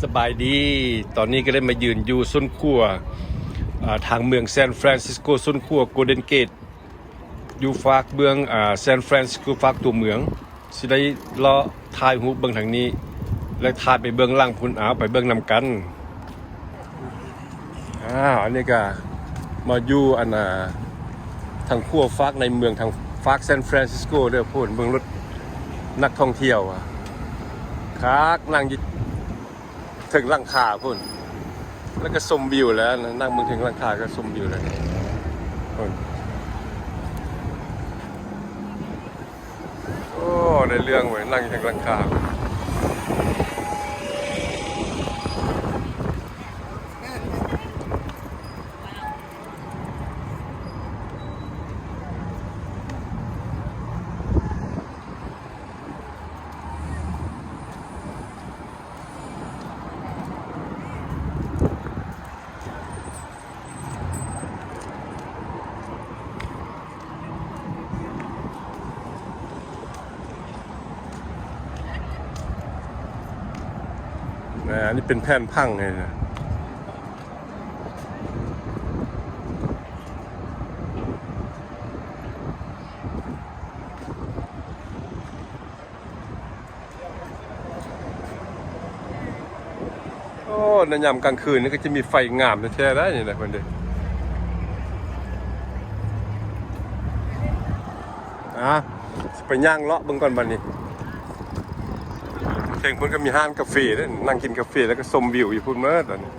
ສະບາຍດີ, ຕອນນີ້ກໍໄດ້ມາຢືນຢູ່ໂຊນຂົວ ອາ ທາງເມືອງ San Francisco ໂຊນຂົວ Golden Gate ຢູ່ຟາກເບື້ອງ ອາ San Francisco ຟາກຕົວເມືອງ. ຊິໄດ້ເລາະຖ່າຍຮູບເບິ່ງທາງນີ້ ແລະ ຖ່າຍໄປເບື້ອງຫຼັງພຸ້ນ. ເອົາ ໄປເບິ່ງນຳກັນ. ອາ ອັນນີ້ກະມາຢູ່ອັນ ອາ ທາງຂົວຟາກໃນເມືອງ ທາງຟາກ San Francisco ເດີພຸ້ນ. ເບິ່ງລົດນັກທ່ອງທ່ຽວ ອາ ຄັກ ນັ່ງຢູ່ເທິງຫຼັງຄາພຸ້ນ ແລ້ວກໍຊົມວິວແລ້ວ. ນັ່ງເບິ່ງເທິງຫຼັງຄາກໍຊົມວິວແລ້ວພຸ້ນ. ໂອ້ ໄດ້ເລື່ອງເວີຍ ນັ່ງຢູ່ເທິງຫຼັງຄາ. ແມ່ນ ອັນນີ້ເປັນແຜ່ນຜັງເລີຍນະ. ໂອ້ ໃນຍາມກາງຄືນນີ້ກໍຈະມີໄຟງາມແທ້ໆ ໄດ໋ນີ້ນະເພິ່ນເດ້. ອາ ຊິໄປຍ່າງເລາະເບິ່ງກ່ອນບັດນີ້. ເທິງພຸ້ນກໍມີຮ້ານກາເຟເດ້ ນັ່ງກິນກາເຟ ແລ້ວກໍຊົມວິວຢູ່ພຸ້ນໝົດບັດນີ້.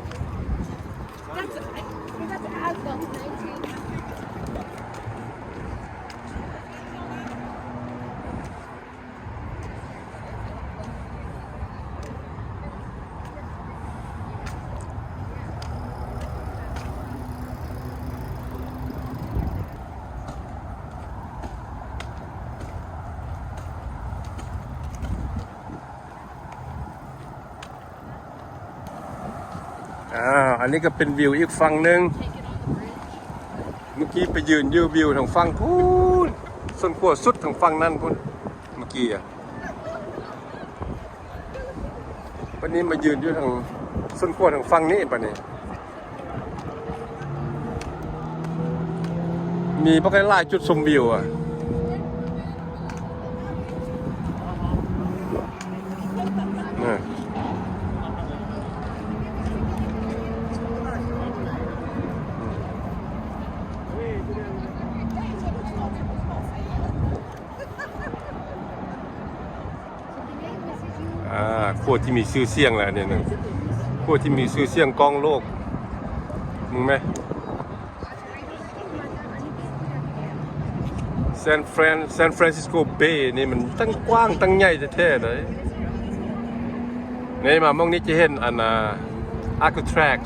ອາ ອັນນີ້ກໍເປັນວິວອີກຝັ່ງໜຶ່ງ. ເມື່ອກີ້ໄປຢືນຢູ່ວິວທາງຝັ່ງພຸ້ນ ໂຊນຂົວສຸດທາງຝັ່ງນັ້ນພຸ້ນ ເມື່ອກີ້ອະ. ບັດນີ້ມາຢືນຢູ່ທາງໂຊນຂົວທາງຝັ່ງນີ້ ບັດນີ້ມີບັກຫຼາຍຈຸດຊົມວິວອະ. ອາ ຂົວທີ່ມີຊື່ສຽງແຫຼະ ອັນນີ້ນະ ຂົວທີ່ມີຊື່ສຽງກ້ອງໂລກ. ເບິ່ງແມ San Fran San Francisco Bay ນີ້ມັນຕັ້ງກວ້າງຕັ້ງໃຫຍ່ແທ້ໆ ເດ້. ນີ້ມາໝ່ອງນີ້ຈະເຫັນອັນ ອາ Alcatraz.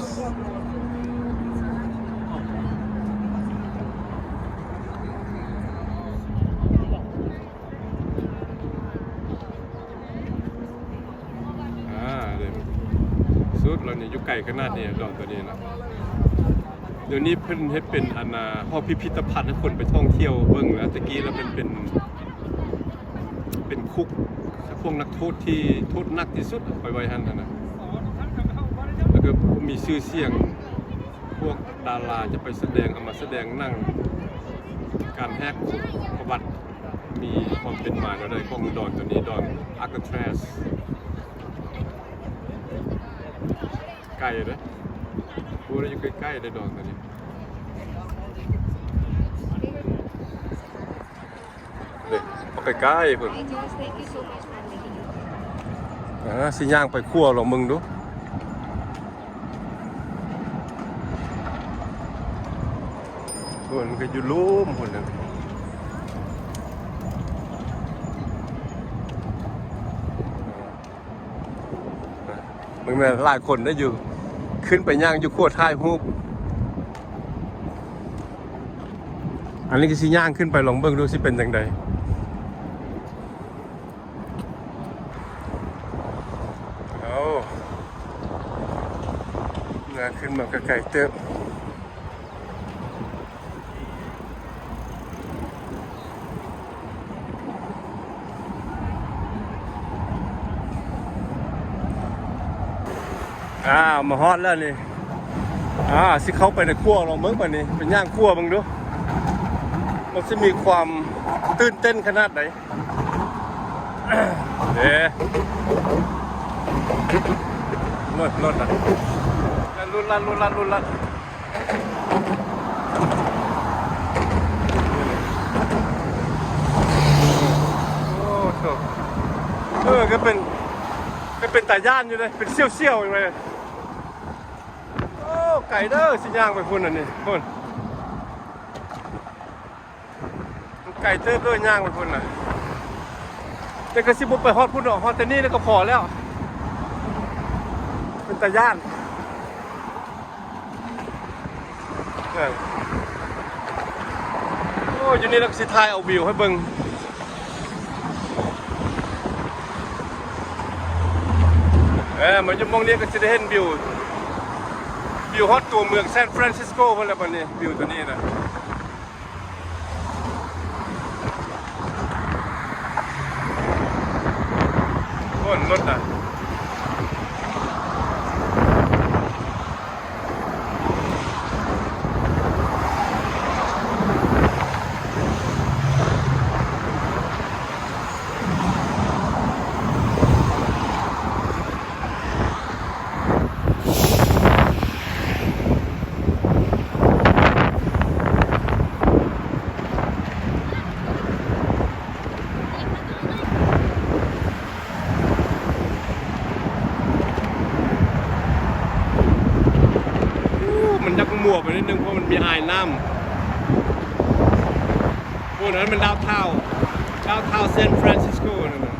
ອາ ເດ້ ສຸດແລ້ວນີ້ ຢູ່ໄກຂະໜາດນີ້ ດອນໂຕນີ້ນະ. ດຽວນີ້ເພິ່ນເຮັດເປັນອັນ ອາ ຫໍພິພິທະພັນໃຫ້ຄົນໄປທ່ອງທ່ຽວເບິ່ງແລ້ວ. ແຕ່ກີ້ລະມັນເປັນ ເປັນຄຸກ ພວກນັກໂທດທີ່ໂທດໜັກທີ່ສຸດ ໄປໄວ້ຫັ້ນຫັ້ນນະ. ແລ້ວກໍມີຊື່ສຽງ ພວກດາລາຈະໄປສະແດງ ເອົາມາສະແດງໜັງ ການແຫກຄຸກ ປະຫວັດ ມີຄວາມເປັນມາແນວໃດຂອງດອນໂຕນີ້ ດອນ Alcatraz. ໄກເດ້ ບໍ່ໄດ້ຢູ່ໃກ້ໆ ເດ້ດອນໂຕນີ້. ເດ້ ອອກໄກໆ ພຸ້ນ. ອາ ຊິຍ່າງໄປຂົວລອງເບິ່ງດູ. ໂອ້ ມັນກໍຢູ່ລຸ່ມພຸ້ນນະ. ເບິ່ງແມ່ນຫຼາຍຄົນໄດ້ຢູ່ ຂຶ້ນໄປຍ່າງຢູ່ຂົວຖ່າຍຮູບ. ອັນນີ້ກໍຊິຍ່າງຂຶ້ນໄປລອງເບິ່ງດູ ຊິເປັນຈັ່ງໃດ. ເອົາ ຍ່າງຂຶ້ນມາກໍໄກເຕີບ. ອ້າວ ມາຮອດແລ້ວນີ້. ອ່າ ຊິເຂົ້າໄປໃນຂົວລອງເບິ່ງບາດນີ້ ໄປຍ່າງຂົວເບິ່ງດູ ມັນຊິມີຄວາມຕື່ນເຕັ້ນຂະໜາດໃດ. ເດ້ ລົດ ລົດ ລຸດລະ ລຸດລະ ລຸດລະ. ໂອ້ໂຫ ເອີ ກໍເປັນ ກໍເປັນຕາຢ້ານຢູ່ເດ້ ເປັນສ່ຽວໆຢູ່ເດ້. ໂອ້ ໄກເດີ ຊິຍ່າງໄປພຸ້ນ ອັນນີ້ພຸ້ນ ໄກເຕີບເດີ ຍ່າງໄປພຸ້ນນະ. ແຕ່ກໍຊິບໍ່ໄປຮອດພຸ້ນດອກ ຮອດແຕ່ນີ້ແລ້ວກໍພໍແລ້ວ ເປັນຕາຢ້ານ. ເອີ ໂອ້ ຢູ່ນີ້ລະກໍຊິຖ່າຍເອົາວິວໃຫ້ເບິ່ງ. ເອີ ມາຢູ່ໝ່ອງນີ້ກໍຊິໄດ້ເຫັນວິວ ວິວຮອດຕົວເມືອງຊານຟຣານຊິສໂກພຸ້ນແຫຼະ ບັດນີ້ ວິວຕົວນີ້ນະ. ໂອ້ ລົດນະ ໂອ້ ມັນຢາກມົວໄປນິດໜຶ່ງ ເພາະມັນມີອາຍນ້ຳ. ໂອ້ ນັ້ນມັນດາວທາວ ດາວທາວຊານຟຣານຊິສໂກນັ້ນນະ.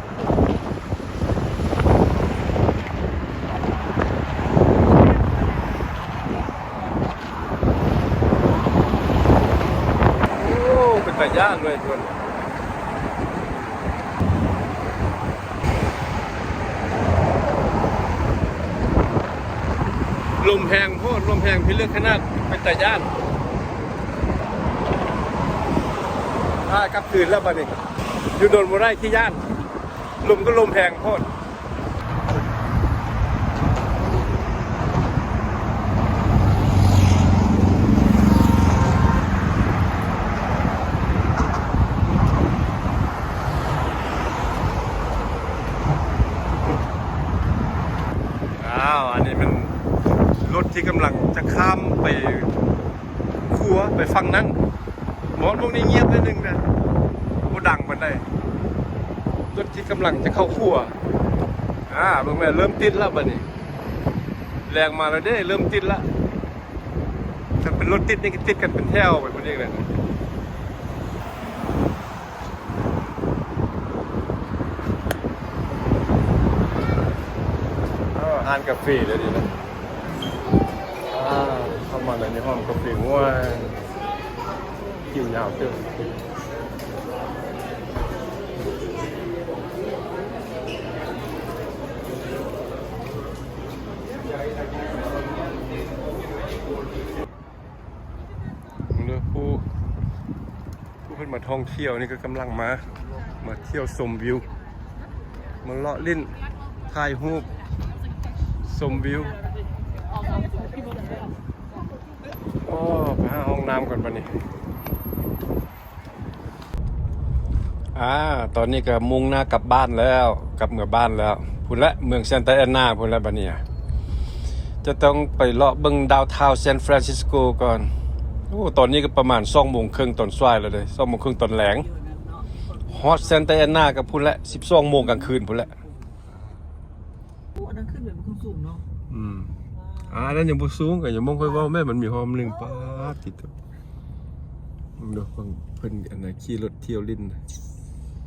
ໂອ້ ເປັນຕາຢ້ານເວີຍທຸກຄົນ. ລົມແຮງໂພດ ລົມແຮງພິລຶກຂະໜາດ ເປັນຕາຢ້ານ. ພາກັບຄືນແລ້ວບາດນີ້ ຢູ່ດົນບໍ່ໄດ້ ຂີ້ຢ້ານ. ລົມກໍລົມແຮງໂພດ. ອ້າວ ອັນນີ້ແມ່ນລົດທີ່ກຳລັງຈະຂ້າມໄປຂົວ ໄປຝັ່ງນັ້ນ. ໝໍດໝ່ອງນີ້ງຽບໜ້ອຍໜຶ່ງນະ ບໍ່ດັງປານໃດ. ລົດທີ່ກຳລັງຈະເຂົ້າຂົວ. ອ່າ ເບິ່ງແມ່ນເລີ່ມຕິດແລ້ວບາດນີ້ ແລ່ນມາແລ້ວເດ້ ເລີ່ມຕິດແລ້ວ. ຄັນເປັນລົດຕິດນີ້ກໍຕິດກັນເປັນແຖວໄປພຸ້ນອີກແຫຼະ. ເອີ ຮ້ານກາເຟເດ້ນີ້ນະ. ອ່າ ເຂົ້າມາໃນນີ້ ຫ້ອງກາເຟ ໂອ້ຍ ຄິວຍາວເຕີບ. ເບິ່ງເດີ ຜູ້ ຜູ້ເພິ່ນມາທ່ອງທ່ຽວນີ້ກໍກຳລັງມາ ມາທ່ຽວຊົມວິວ ມາເລາະຫຼິ້ນ ຖ່າຍຮູບ ຊົມວິວ. ໂອ້ ໄປຫາຫ້ອງນ້ຳກ່ອນບາດນີ້. ອ່າ ຕອນນີ້ກໍມຸ່ງໜ້າກັບບ້ານແລ້ວ ກັບເມືອບ້ານແລ້ວ ພຸ້ນແຫຼະ ເມືອງຊານຕາແອນນາພຸ້ນແຫຼະ. ບາດນີ້ຈະຕ້ອງໄປເລາະເບິ່ງດາວທາວຊານຟຣານຊິສໂກກ່ອນ. ໂອ້ ຕອນນີ້ກໍປະມານສອງໂມງເຄິ່ງຕອນສວາຍແລ້ວເດ້ ສອງໂມງເຄິ່ງຕອນແລງ. ຮອດຊານຕາແອນນາກໍພຸ້ນແຫຼະ ສິບສອງໂມງກາງຄືນພຸ້ນແຫຼະ. ໂອ້ ອັນນັ້ນຂຶ້ນໄປບໍ່ຂຶ້ນສູງເນາະ. ອືມ ອ່າ ອັນນັ້ນຍັງບໍ່ສູງ ກໍຍັງບໍ່ຄ່ອຍເວົ້າແມ່ນ ມັນມີຫ້ອງໜຶ່ງ ປາດຕິໂທ. ເບິ່ງດູ ເພິ່ນ ເພິ່ນອັນນັ້ນຂີ່ລົດທ່ຽວຫຼິ້ນ.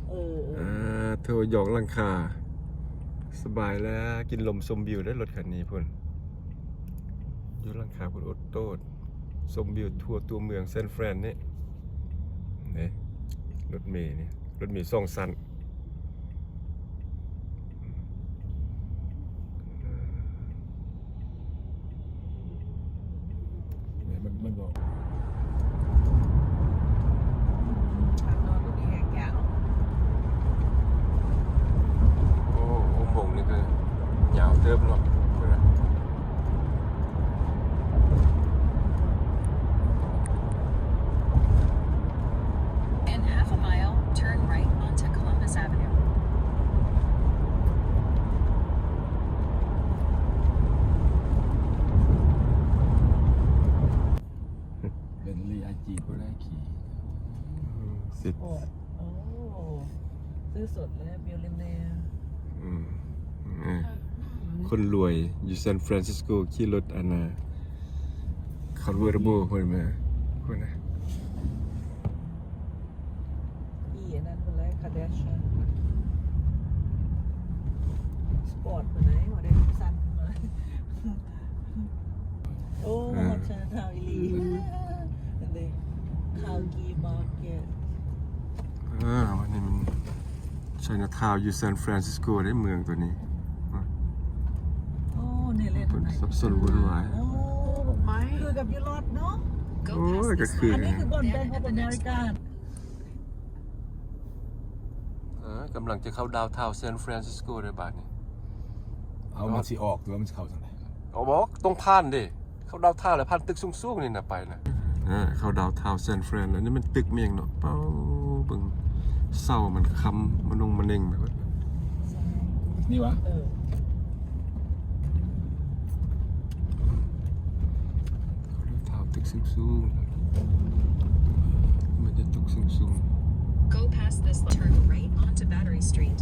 ເອີ ເອີ ອ່າ ໂທ ຢອງຫຼັງຄາ ສະບາຍແລ້ວ ກິນລົມຊົມວິວໄດ້ລົດຄັນນີ້ພຸ້ນ. ຢູ່ຫຼັງຄາພຸ້ນ ໂອດໂຕດ ຊົມວິວທົ່ວຕົວເມືອງຊານຟຣານນີ້. ນີ້ ລົດເມນີ້ ລົດເມສອງຊັ້ນ. ມັນ ມັນບໍ່ ໂອ້ ອຸໂມງນີ້ກໍຍາວເຕີບເນາະ ພຸ້ນນະ. ຄົນລວຍຢູ່ຊານຟຣານຊິສໂກຂີ່ລົດອັນນ່າ ຄອນເວີເທີເບິ້ນພຸ້ນແມ່ ພຸ້ນນະ ອີອັນນັ້ນພຸ້ນແຫຼະ ຄາດາຊຽນ ສະປອດພຸ້ນນະ ບໍ່ໄດ້ສັ້ນຂຶ້ນມາ ໂອ້ ຮອດຊາຍນາທາວອີ່ຫຼີ ເຫັນເດ້ ຄາວກີມາເກັດ ອ່າ ອັນນີ້ມັນ ໄຊນາທາວຢູ່ຊານຟຣານຊິສໂກເດ້ ເມືອງຕົວນີ້ ໂອ້ ນີ້ແຫຼະ ສັບສົນວຸ່ນວາຍ ໂອ້ ຄືກັບຢູ່ລອດເນາະ ໂອ້ຍ ກໍຄື ອັນນີ້ຄືບ່ອນ Bank of America ເອີ ກຳລັງຈະເຂົ້າດາວທາວຊານຟຣານຊິສໂກເດ້ບາດນີ້ ເອົາ ມັນຊິອອກ ຫຼືວ່າມັນຊິເຂົ້າທາງໃດ? ອອກ ຕ້ອງຜ່ານເດ້ ເຂົ້າດາວທາວແລ້ວຜ່ານຕຶກສູງໆນີ້ນະ ໄປນະ ເອີ ເຂົ້າດາວທາວຊານຟຣານ ອັນນີ້ມັນຕຶກແມ່ນຫຍັງເນາະ ເປົາ ເບິ່ງເສົາມັນຄ້ຳມະນົງມະເນັງແບບ ນີ້ຫວາ? ເອີ ເຂົ້າດາວທາວຕຶກສູງໆ ມັນຈະຕຶກສູງໆ Go past this, turn right onto Battery Street.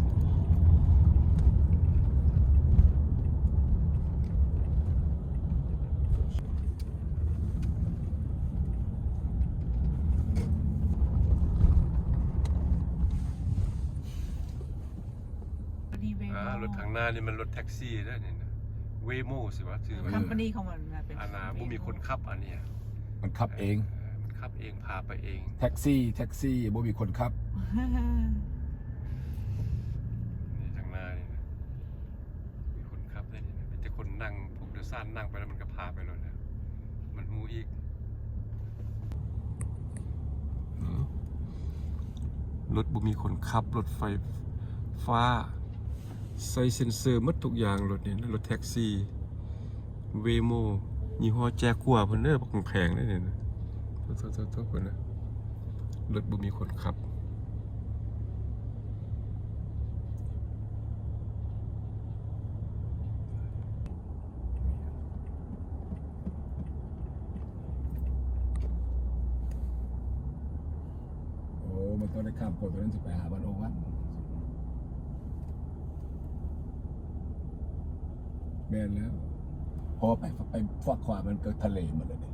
ອັນນີ້ເວໂມ ອ່າ ລົດທາງໜ້ານີ້ມັນລົດແທັກຊີເດ້ນີ້ນະ ເວໂມ ຊິວ່າຊື່ ຄອມພານີຂອງມັນນະ ເປັນ ອັນນ່າ ເວໂມ ບໍ່ມີຄົນຂັບອັນນີ້ ມັນຂັບເອງ ເອີ ມັນຂັບເອງ ພາໄປເອງ ແທັກຊີ ແທັກຊີບໍ່ມີຄົນຂັບ ນີ້ທາງໜ້ານີ້ນະ ມີຄົນຂັບໄດ້ນີ້ນະ ມີແຕ່ຄົນນັ່ງ ພວກໂດຍສານນັ່ງໄປແລ້ວມັນກໍພາໄປໂລດແລ້ວ ມັນຮູ້ອີກ ອືມ ລົດບໍ່ມີຄົນຂັບ ລົດໄຟຟ້າ ໃສ່ເຊັນເຊີໝົດທຸກຢ່າງ ລົດນີ້ນະ ລົດແທັກຊີ ເວໂມ ຍີ່ຫໍ້ແຈກົວພຸ້ນເດີ ບັກແພງເດ້ນີ້ນະ ໂທ້ໆໆ ພຸ້ນນະ ລົດບໍ່ມີຄົນຂັບ. ໂອ້ ມັນຕ້ອງໄດ້ຂ້າມກົດຕົວນັ້ນ ຊິໄປຫາບ້ານໂອວັນ ແມ່ນແລ້ວ ພໍໄປ ໄປຟາກຂວາມັນກໍທະເລໝົດແລ້ວເດ້.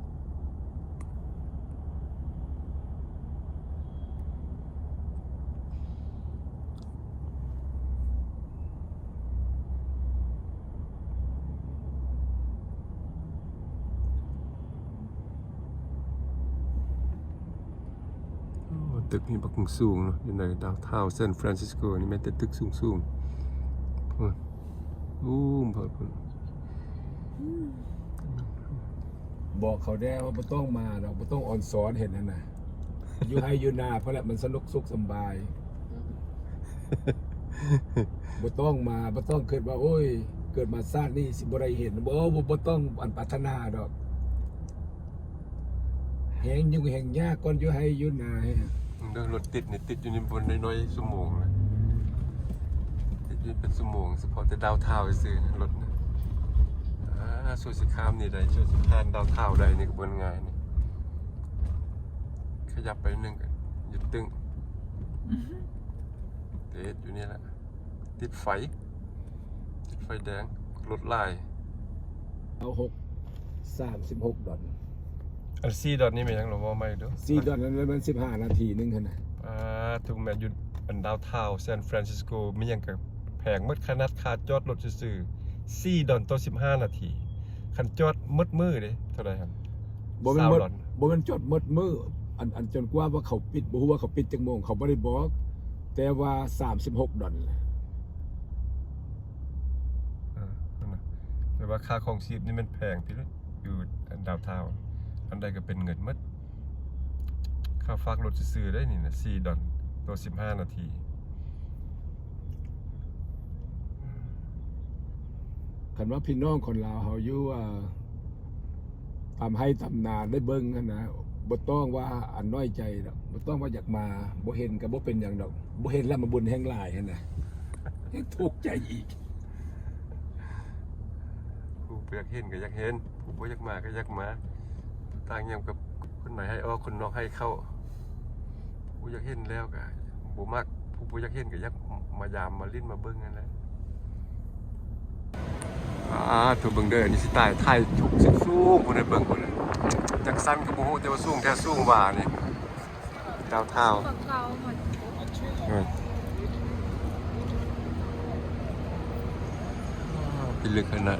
ໂອ້ ຕຶກນີ້ບັກສູງເນາະ ຢູ່ໃນດາວທາວຊານຟຣານຊິສໂກນີ້ ແມ່ນແຕ່ຕຶກສູງໆ ໂອ້ ບອກເຂົາແດ່ວ່າບໍ່ຕ້ອງມາດອກ ບໍ່ຕ້ອງອອນຊອນເຮັດຫັ້ນນະ ຢູ່ໄຮ່ຢູ່ນາພຸ້ນແຫຼະ ມັນສະໜຸກສຸກສຳບາຍ ບໍ່ຕ້ອງມາ ບໍ່ຕ້ອງຄິດວ່າ ໂອ້ຍ ເກີດມາຊາດນີ້ຊິບໍ່ໄດ້ເຫັນ ບໍ່ ບໍ່ ບໍ່ຕ້ອງອັນປາດຖະໜາດອກ ແຮງຫຍຸ້ງແຮງຍາກກ່ອນຢູ່ໄຮ່ຢູ່ນາ. ເບິ່ງເດີ ລົດຕິດນີ້ ຕິດຢູ່ນີ້ບໍ່ໜ້ອຍໆ ຊົ່ວໂມງນະ ຕິດຢູ່ເປັນຊົ່ວໂມງ ສະເພາະແຕ່ດາວທາວຊື່ໆ ລົດນະ ອ່າ ສ່ວນຊິຂ້າມນີ້ໄດ້ ສ່ວນຊິຜ່ານດາວທາວໄດ້ນີ້ກໍບໍ່ງ່າຍນີ້ ຂະຫຍັບໄປໜຶ່ງກໍຢຸດຕຶ້ງ ຕິດຢູ່ນີ້ແຫຼະ ຕິດໄຟ ຕິດໄຟແດງ ລົດຫຼາຍ ເອົາຫົກ ສາມສິບຫົກດອນ ອັນສີ່ດອນນີ້ແມ່ນຫຍັງລະ ເວົ້າໃໝ່ເດີ ສີ່ດອນນັ້ນມັນສິບຫ້ານາທີໜຶ່ງຫັ້ນນະ ອ່າ ຖືກແມ່ນຢູ່ອັນດາວທາວຊານຟຣານຊິສໂກ ມີຫຍັງກໍແພງໝົດ ຂະໜາດຄ່າຈອດລົດຊື່ໆ ສີ່ດອນຕໍ່ສິບຫ້ານາທີ ຄັນຈອດໝົດມື້ເດ້ ເທົ່າໃດຫັ້ນ ບໍ່ແມ່ນໝົດ ຊາວດອນ ບໍ່ແມ່ນຈອດໝົດມື້ ອັນ ອັນຈົນກວ່າວ່າເຂົາປິດ ບໍ່ຮູ້ວ່າເຂົາປິດຈັກໂມງ ເຂົາບໍ່ໄດ້ບອກ ແຕ່ວ່າສາມສິບຫົກດອນ ເອີ ແປວ່າຄ່າຄອງຊີບນີ້ແມ່ນແພງທີ່ສຸດຢູ່ດາວທາວ ອັນໃດກໍເປັນເງິນໝົດ ຄ່າຝາກລົດຊື່ໆເດ້ນີ້ນະ ສີ່ດອນຕໍ່ສິບຫ້ານາທີ. ຄັນວ່າພີ່ນ້ອງຄົນລາວເຮົາຢູ່ ອ່າ ຕາມໄຮ່ຕາມນາໄດ້ເບິ່ງຫັ້ນນະ ບໍ່ຕ້ອງວ່າອັນນ້ອຍໃຈດອກ ບໍ່ຕ້ອງວ່າຢາກມາ ບໍ່ເຫັນກໍບໍ່ເປັນຫຍັງດອກ ບໍ່ເຫັນແລ້ວມາບຸນແຮງຫຼາຍຫັ້ນນະ ຍັງທຸກໃຈອີກ. ຜູ້ບໍ່ຢາກເຫັນກໍຢາກເຫັນ ຜູ້ບໍ່ຢາກມາກໍຢາກມາ ຕ່າງຫຍັງກັບຄົນໃນໃຫ້ອອກ ຄົນນອກໃຫ້ເຂົ້າ. ຜູ້ຢາກເຫັນແລ້ວກໍບໍ່ມັກ ຜູ້ບໍ່ຢາກເຫັນກໍຢາກມາຢາມມາຫຼິ້ນມາເບິ່ງຫັ້ນແຫຼະ. ອ່າ ທຸກເບິ່ງເດີ ອັນນີ້ຊິຕາຍ ຖ່າຍທຸກ ສູງໆ ພຸ້ນ ໃຫ້ເບິ່ງພຸ້ນ ຈັກຊັ້ນກໍບໍ່ຮູ້ ແຕ່ວ່າສູງແທ້ສູງວ່ານີ້ ດາວທາວ ເອີ ພິລຶກຂະໜາດ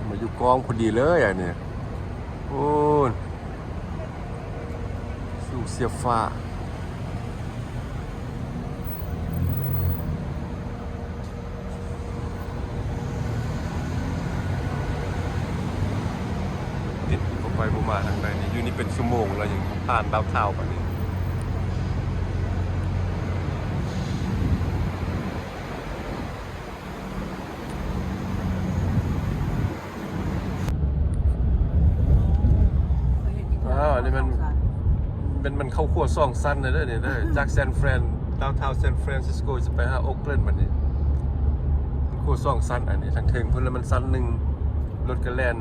ມາຢູ່ກ້ອງພໍດີເລີຍອັນນີ້ ໂອ້ ສູງສຽບຟ້າ. ຕິດບໍ່ໄປບໍ່ມາທາງໃດນີ້ ຢູ່ນີ້ເປັນຊົ່ວໂມງແລ້ວ ຍັງຜ່ານດາວທາວປານນີ້. ອ້າວ ອັນນີ້ມັນ ມັນ ມັນເຂົ້າຂົວສອງຊັ້ນເດີນີ້ເດີ ຈາກ San Fran ດາວທາວ San Francisco ຈະໄປຫາ Oakland ບັດນີ້ ຂົວສອງຊັ້ນ ອັນນີ້ທາງເທິງພຸ້ນ ແລ້ວມັນຊັ້ນໜຶ່ງ ລົດກໍແລ່ນ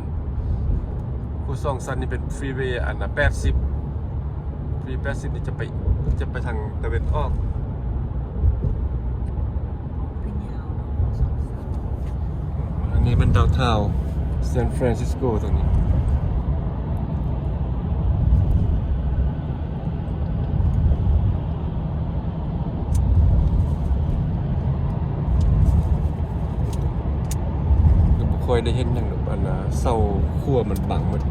ຂົວສອງຊັ້ນນີ້ເປັນ freeway ອັນນະ ແປດສິບ freeway ແປດສິບນີ້ຈະໄປ ຈະໄປທາງຕາເວັນອອກ. ອັນນີ້ແມ່ນດາວທາວ San Francisco ຕົງນີ້ ກໍບໍ່ຄ່ອຍໄດ້ເຫັນຫຍັງດອກ ອັນນະ ເສົາຂົວມັນບັງໝົດ.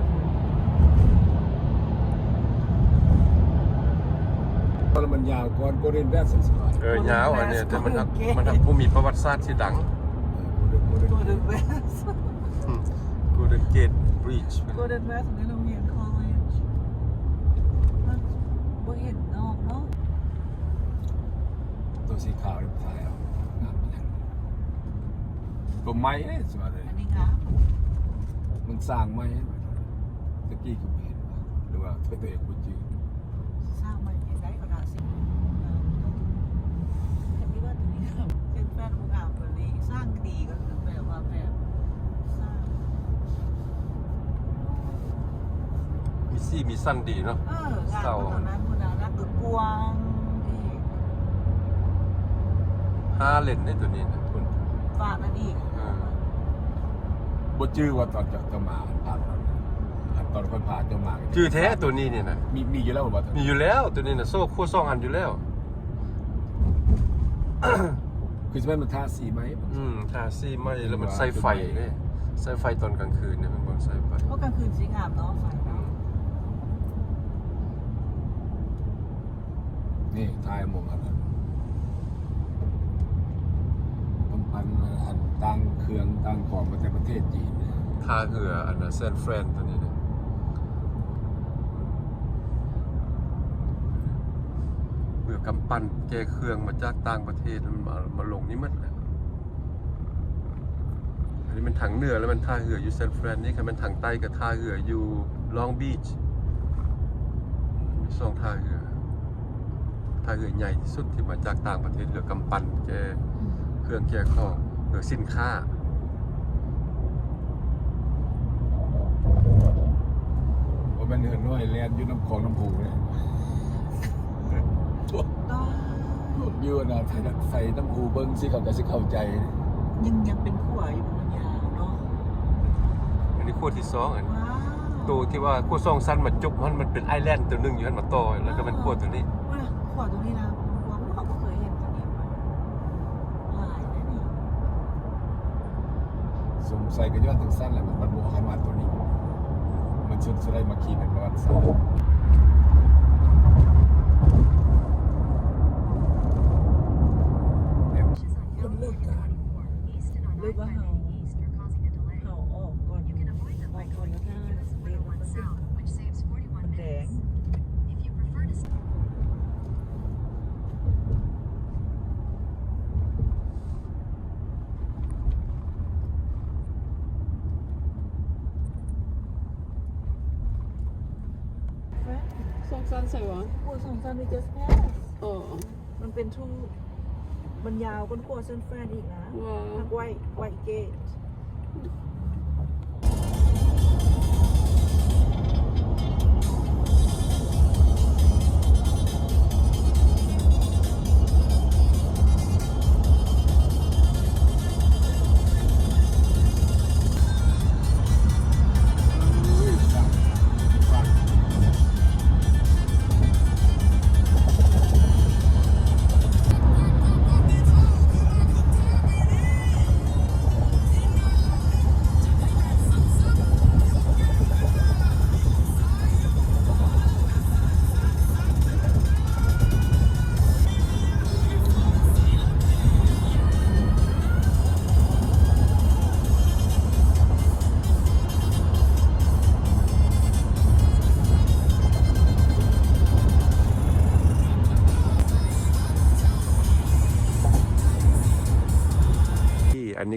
ແລ້ວມັນຍາວກ່ອນ Golden West ເອີ ຍາວ ອັນນີ້ ແຕ່ມັນ ມັນບໍ່ມີປະຫວັດສາດທີ່ດັງ Golden West Golden Gate Bridge Golden West ໃນໂຮງຮຽນ college ມັນບໍ່ເຫັນນອກເນາະ ຕົວສີຂາວນີ້ ຖ່າຍເອົາ ງາມ ຕົວໃໝ່ເດ້ ສ່ວນໃຫຍ່ ອັນນີ້ງາມ ມັນສ້າງໃໝ່ ແຕ່ກີ້ກໍບໍ່ເຫັນ ຫຼືວ່າຕົວເອງບໍ່ຈື່ ສ້າງໃໝ່ຈັ່ງໃດກໍໄດ້ ເຫັນທີ່ວ່າຕົວນີ້ງາມ ເຊັ່ນແບບງາມຕົວນີ້ ສ້າງດີກໍຄືແບບວ່າແບບສ້າງ ມີສີມີສັນດີເນາະ ເອີ ງາມກວ່າຕົວນັ້ນພຸ້ນນະ ນັ້ນກໍກວ້າງອີກ ຫ້າເລນເດ້ຕົວນີ້ນະ ພຸ້ນ ຝາກນັ້ນອີກ ເອີ ບໍ່ຈື່ວ່າຕອນເຈົ້າ ເຈົ້າມາຜ່ານ ຕອນຂ້ອຍພາເຈົ້າມາ ຈື່ແທ້ຕົວນີ້ນີ້ນະ ມີ ມີຢູ່ແລ້ວບໍ່? ມີຢູ່ແລ້ວ ຕົວນີ້ນະ ໂຊກຄົວສອງອັນຢູ່ແລ້ວ ຄືຊິແມ່ນມັນທາສີໃໝ່ ອືມ ທາສີໃໝ່ ແລ້ວມັນໃສ່ໄຟເດ້ ໃສ່ໄຟຕອນກາງຄືນເດ້ ມັນບໍ່ໃສ່ໄຟ ເພາະກາງຄືນຊິງາມເນາະ ໄຟເນາະ ອືມ ນີ້ ທ້າຍໝ່ອງອັນນັ້ນ ກຳປັ່ນ ອັນ ຕ່າງເຄື່ອງຕ່າງຂອງມາແຕ່ປະເທດຈີນ ທ່າເຮືອ ອັນນັ້ນ San Fran ຕົວນີ້ເດ້ ເຮືອກຳປັ່ນແກ່ເຄື່ອງມາຈາກຕ່າງປະເທດ ມາ ມາລົງນີ້ໝົດແຫຼະ. ອັນນີ້ແມ່ນທາງເໜືອ ແລ້ວແມ່ນທ່າເຮືອຢູ່ San Fran ນີ້ ຄັນແມ່ນທາງໃຕ້ກໍທ່າເຮືອຢູ່ Long Beach ມີສອງທ່າເຮືອ ທ່າເຮືອໃຫຍ່ທີ່ສຸດທີ່ມາຈາກຕ່າງປະເທດ ເຮືອກຳປັ່ນແກ່ເຄື່ອງແກ່ຂອງ ເຮືອສິນຄ້າ ບໍ່ແມ່ນເຮືອນ້ອຍແລ່ນຢູ່ນ້ຳຂອງນ້ຳອູເດ້. ຕາຍ ຢູ່ນະ ໃສ່ ໃສ່ນ້ຳຫູເບິ່ງຊິ ເຂົາກໍຊິເຂົ້າໃຈ. ຍັງ ຍັງເປັນຂົວຢູ່ບໍ່ຍາວເນາະ. ອັນນີ້ຂົວທີສອງ ອັນ ວ້າວ ໂຕທີ່ວ່າຂົວສອງຊັ້ນມາຈົບຫັ້ນ ມັນເປັນໄອແລນໂຕໜຶ່ງຢູ່ຫັ້ນມາຕໍ່ ແລ້ວກໍແມ່ນຂົວໂຕນີ້. ເບິ່ງນະ ຂົວໂຕນີ້ນະ ຂົວ ເຮົາບໍ່ເຄີຍເຫັນໂຕນີ້ ຫຼາຍເດ້ນີ້. ສົງໄສກໍຍ້ອນຈັ່ງຊັ້ນແຫຼະ ມັນບໍ່ຂະໜາດຕົວນີ້ ມັນສຸດສະໄດມາຂີ່ເປັນປະຫວັດສາດ. ເພິ່ນເລີກການ ຫຼືວ່າເຮົາ ເຮົາອອກກ່ອນ ອອກກ່ອນແລ້ວຖ້າເບຣກມັນແດງ. ສອງຊັ້ນໃສວະ? ໂອ້ ສອງຊັ້ນ we just pass. ເອີ ມັນເປັນທູ ມັນຍາວກວ່າຂົວເຊັນແຟຣນອີກນະ. ວ້າວ ທາງໄວ ໄວເກດ. ເ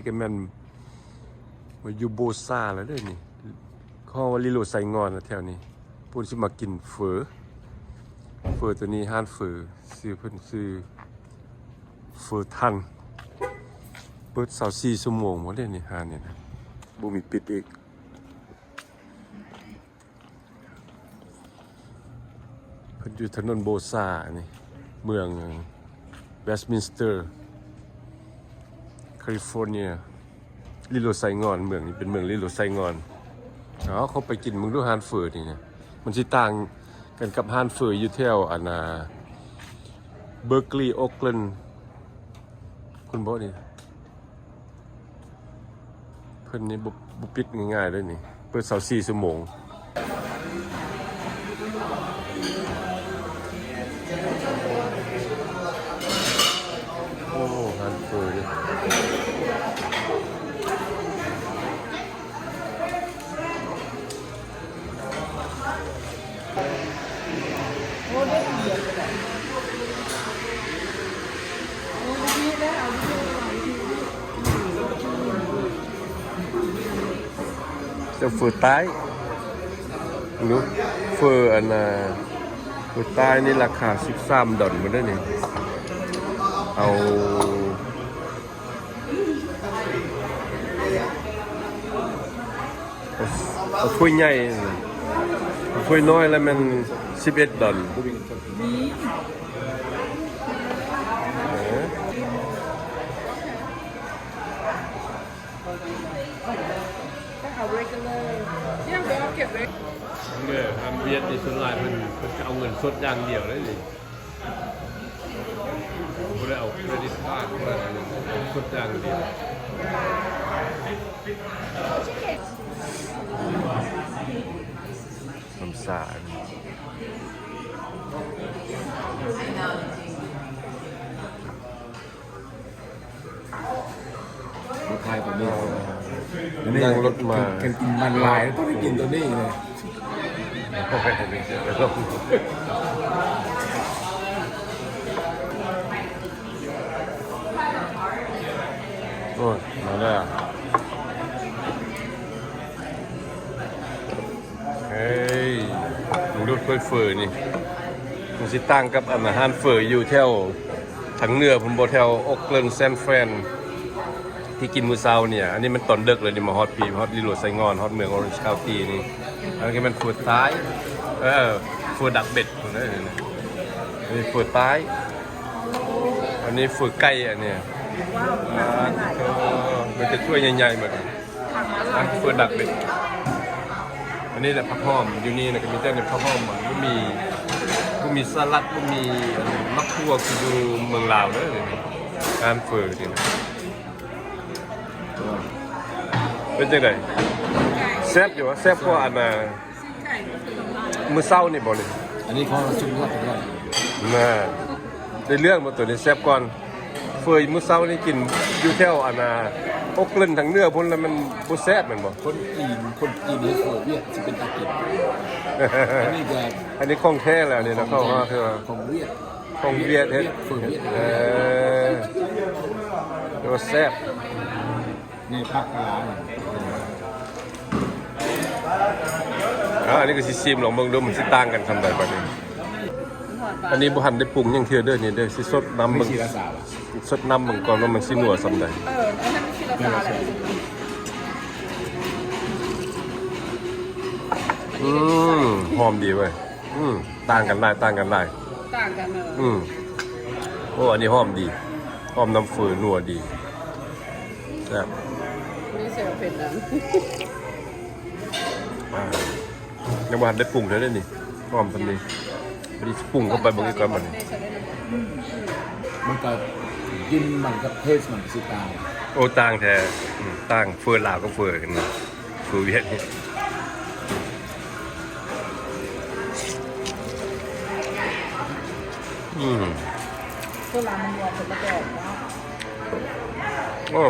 ກໍແມ່ນມາຢູ່ໂບຊາແລ້ວເດ້ນີ້ ເຂົາວ່າລີໂລໄຊງ່ອນແຖວນີ້ ເພິ່ນຊິມາກິນເຝີ ເຝີໂຕນີ້ ຮ້ານເຝີ ຊື່ເພິ່ນຊື່ເຝີທັນ ເປີດຊາວສີ່ຊົ່ວໂມງບໍ່ເດ້ນີ້ ຮ້ານນີ້ນະ ບໍ່ມີປິດອີກ. ເພິ່ນຢູ່ຖະໜົນໂບຊານີ້ ເມືອງເວສມິນສເຕີ ຄາລິຟອນເນຍ. ລີໂລໄຊງ່ອນ ເມືອງນີ້ເປັນເມືອງລີໂລໄຊງ່ອນ. ເອົາ ເຂົ້າໄປກິນເບິ່ງດູຮ້ານເຝີນີ້ນະ ມັນຊິຕ່າງກັນກັບຮ້ານເຝີຢູ່ແຖວອັນນ່າ ເບີກລີ ໂອກແລນ ພຸ້ນບໍ່ນີ້. ເພິ່ນນີ້ບໍ່ ບໍ່ປິດງ່າຍໆເດ້ນີ້ ເປີດຊາວສີ່ຊົ່ວໂມງ. ໂອ້ ຮ້ານເຝີນີ້ ແຕ່ເຝີໃຕ້ ເບິ່ງດູ ເຝີອັນນ່າ ເຝີໃຕ້ນີ້ລາຄາສິບສາມດອນໝົດເດ້ນີ້ ເອົາ ເອົາຖ້ວຍໃຫຍ່ ຖ້ວຍນ້ອຍລະແມ່ນສິບເອັດດອນ. ເອີ ເອີ ທາງຫວຽດນີ້ສ່ວນຫຼາຍເພິ່ນ ເພິ່ນຈະເອົາເງິນສົດຢ່າງດຽວເລີຍນີ້. ບໍ່ໄດ້ເອົາເຄຣດິດກາດ ບໍ່ໄດ້ເອົາຫຍັງ ສົດຢ່າງດຽວ. ນ້ຳສາ ລົດໄຟຕົວນີ້ ນັ່ງລົດມາ ຄັນ ຄັນກິນມັນຫຼາຍ ຕ້ອງໄດ້ກິນຕົວນີ້ເລີຍ. ໂອ້ຍ ມາແລ້ວ. ເອີຍ ເບິ່ງດູຖ້ວຍເຝີນີ້ ມັນຊິຕ່າງກັບອັນຮ້ານເຝີຢູ່ແຖວທາງເໜືອພຸ້ນບໍ່ ແຖວໂອກແລນ ແຊນຟຣານ ທີ່ກິນມື້ເຊົ້ານີ້. ອັນນີ້ມັນຕອນເດິກເລີຍນີ້ ມາຮອດພີ້ ຮອດລີໂລໄຊງ່ອນ ຮອດເມືອງໂອເຣນຈ໌ຄາວຕີນີ້. ອັນນີ້ກໍແມ່ນເຝີໃຕ້ ເອີ ເຝີດັກເບັດພຸ້ນເດ້. ອັນນີ້ເຝີໃຕ້ ອັນນີ້ເຝີໄກ່ ອັນນີ້ ວ້າວ ມັນຈະຖ້ວຍໃຫຍ່ໆໝົດ. ອ່ະ ເຝີດັກເບັດ ອັນນີ້ແຫຼະຜັກຫອມ ຢູ່ນີ້ນະ ກໍມີແຕ່ໃນຜັກຫອມ ບໍ່ມີ ບໍ່ມີສະຫຼັດ ບໍ່ມີໝາກຖົ່ວ ຄືຢູ່ເມືອງລາວເດີ. ຮ້ານເຝີນີ້ນະ ເປັນຈັ່ງໃດ? ແຊບຢູ່ຫວາ? ແຊບກວ່າອັນນ່າ ມື້ເຊົ້ານີ້ບໍ່ນີ້? ອັນນີ້ເຂົາສຸກຍອດ ສຸກຍອດ ນະ ໄດ້ເລື່ອງບໍ່? ໂຕນີ້ແຊບກ່ອນ. ເຝີມື້ເຊົ້ານີ້ກິນຢູ່ແຖວອັນນ່າ ໂອກແລນທາງເໜືອພຸ້ນ ແລ້ວມັນບໍ່ແຊບແມ່ນບໍ່? ຄົນຈີນ ຄົນຈີນເຮັດເຝີຫວຽດຊິເປັນຕາກິນ. ອັນນີ້ກໍ ອັນນີ້ຂອງແທ້ແລ້ວນີ້ນະ ເຂົ້າມາຄືວ່າຂອງຫວຽດ ຂອງຫວຽດເຮັດ ເຝີຫວຽດ. ເອີ ແຕ່ວ່າແຊບ. ນີ້ຜັກກະຫຼາ ອ່າ ອັນນີ້ກໍຊິຊີມລອງເບິ່ງດູ ມັນຊິຕ່າງກັນສ່ຳໃດບາດນີ້. ອັນນີ້ບໍ່ທັນໄດ້ປຸງຫຍັງເທື່ອເດີ ນີ້ເດີ ຊິສົດນ້ຳເບິ່ງ ຊິລະສາ ສົດນ້ຳເບິ່ງກ່ອນວ່າມັນຊິນົວສ່ຳໃດ. ເອີ ອັນນັ້ນຊິລະສາແຫຼະ. ອືມ ຫອມດີເວີຍ. ອືມ ຕ່າງກັນຫຼາຍ ຕ່າງກັນຫຼາຍ ຕ່າງກັນເລີຍ. ອືມ ໂອ້ ອັນນີ້ຫອມດີ ຫອມນ້ຳເຝີນົວດີ ແຊບ. ນີ້ເສືອເປັນນຳ ອ່າ ຍັງບໍ່ທັນໄດ້ປຸງເທື່ອເດ້ນີ້ ຫອມສ່ຳນີ້. ພໍດີປຸງເຂົ້າໄປເບິ່ງອີກກ່ອນບາດນີ້. ອືມ ມັນກໍກິ່ນມັນກັບເທສມັນຊິຕ່າງ. ໂອ້ ຕ່າງແທ້. ອືມ ຕ່າງເຝີລາວກັບເຝີກັນ ເຝີຫວຽດນີ້. ອືມ ເຝີລາວມັນນົວ ເຝີກະແດກເນາະ. ໂອ້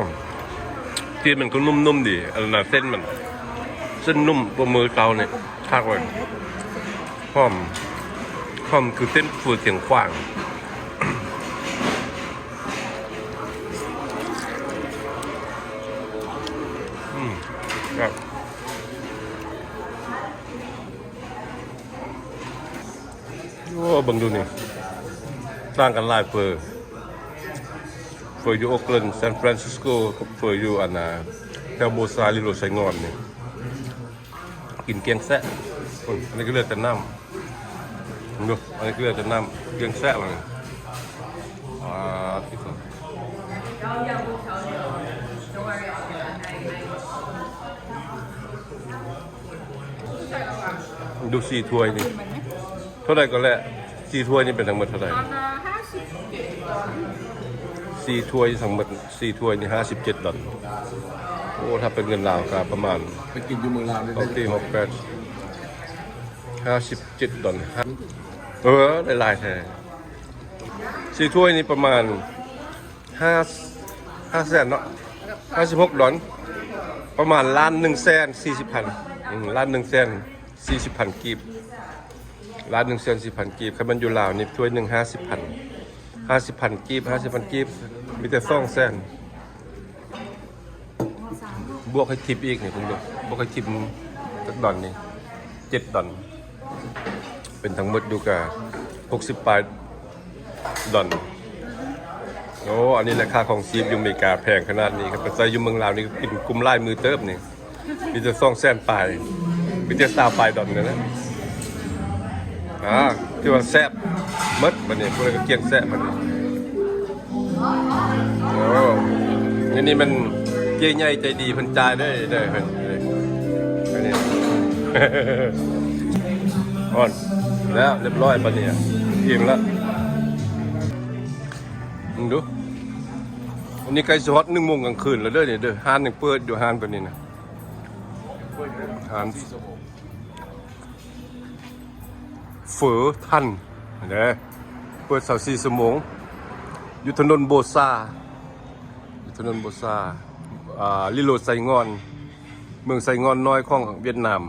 ຕີນມັນກໍນຸ້ມໆດີ ອັນນັ້ນເສັ້ນມັນ ເສັ້ນນຸ້ມກວ່າມື້ເຊົ້ານີ້ ຄັກເວີຍ. ຫອມ ຫອມຄືເສັ້ນເຝີຊຽງຂວາງ. ໂອ້ ເບິ່ງດູນີ້ ຕ່າງກັນຫຼາຍເຝີ ເຝີຢູ່ໂອກແລນ ຊານຟຣານຊິສໂກ ກັບເຝີຢູ່ອັນນ່າ ແຖວໂບຊາ ລິໂລໄຊງອນນີ້ ກິນກຽງແຊະ. ໂອ້ຍ ອັນນີ້ກໍເຫຼືອແຕ່ນ້ຳເນາະ ອັນນີ້ກໍເຫຼືອແຕ່ນ້ຳ ກຽງແຊະບາດນີ້. ອ່າ ດູສີ່ຖ້ວຍນີ້ ເທົ່າໃດກໍແຫຼະ? ສີ່ຖ້ວຍນີ້ເປັນທັງໝົດເທົ່າໃດ? ສີ່ຖ້ວຍທັງໝົດ ສີ່ຖ້ວຍນີ້ຫ້າສິບເຈັດດອນ. ໂອ້ ຖ້າເປັນເງິນລາວກໍປະມານ ໄປກິນຢູ່ເມືອງລາວນີ້ ເອົາຕີ ຫົກ ແປດ ຫ້າສິບເຈັດດອນ. ເອີ ໄດ້ຫຼາຍແທ້. ສີ່ຖ້ວຍນີ້ປະມານ ຫ້າ ຫ້າແສນເນາະ ຫ້າສິບຫົກດອນ ປະມານລ້ານໜຶ່ງແສນສີ່ສິບພັນ ອືມ ລ້ານໜຶ່ງແສນສີ່ສິບພັນກີບ ລ້ານໜຶ່ງແສນສີ່ສິບພັນກີບ. ຄັນແມ່ນຢູ່ລາວນີ້ຖ້ວຍໜຶ່ງຫ້າສິບພັນ ຫ້າສິບພັນກີບ ຫ້າສິບພັນກີບ ມີແຕ່ສອງແສນ. ບວກໃຫ້ທິບອີກນີ້ ເບິ່ງດູ ບວກໃຫ້ທິບຈັກດອນນີ້ ເຈັດດອນ ເປັນທັງໝົດຢູ່ກະຫົກສິບປາຍດອນ. ໂອ້ ອັນນີ້ແຫຼະ ຄ່າຄອງຊີບຢູ່ອາເມລິກາແພງຂະໜາດນີ້ ຄັນໄປໃຊ້ຢູ່ເມືອງລາວນີ້ກິນກຸ້ມຫຼາຍມື້ເຕີບນີ້ ມີແຕ່ສອງແສນປາຍ ມີແຕ່ຊາວປາຍດອນນັ້ນແຫຼະ. ອ່າ ຖືວ່າແຊບໝົດບາດນີ້ ຜູ້ໃດກໍກຽງແຊະບາດນີ້. ໂອ້ ອັນນີ້ມັນເຈ້ໃຫຍ່ໃຈດີເພິ່ນຈ່າຍເດີ ເດີ ເພິ່ນ ອັນນີ້ ອ່ອນແລ້ວ ລຽບຮ້ອຍບາດນີ້ ອີ່ມລະ. ເບິ່ງດູ ອັນນີ້ໃກ້ຊິຮອດໜຶ່ງໂມງກາງຄືນແລ້ວເດີນີ້ເດີ ຮ້ານຍັງເປີດຢູ່ ຮ້ານຕົວນີ້ນະ ຮ້ານ ເຝີທັນເດ້ ເປີດຊາວສີ່ຊົ່ວໂມງ ຢູ່ຖະໜົນໂບຊາ ຢູ່ຖະໜົນໂບຊາ ອ່າ ລິໂລໄຊງອນ ເມືອງໄຊງອນນ້ອຍຂອງຫວຽດນາມ.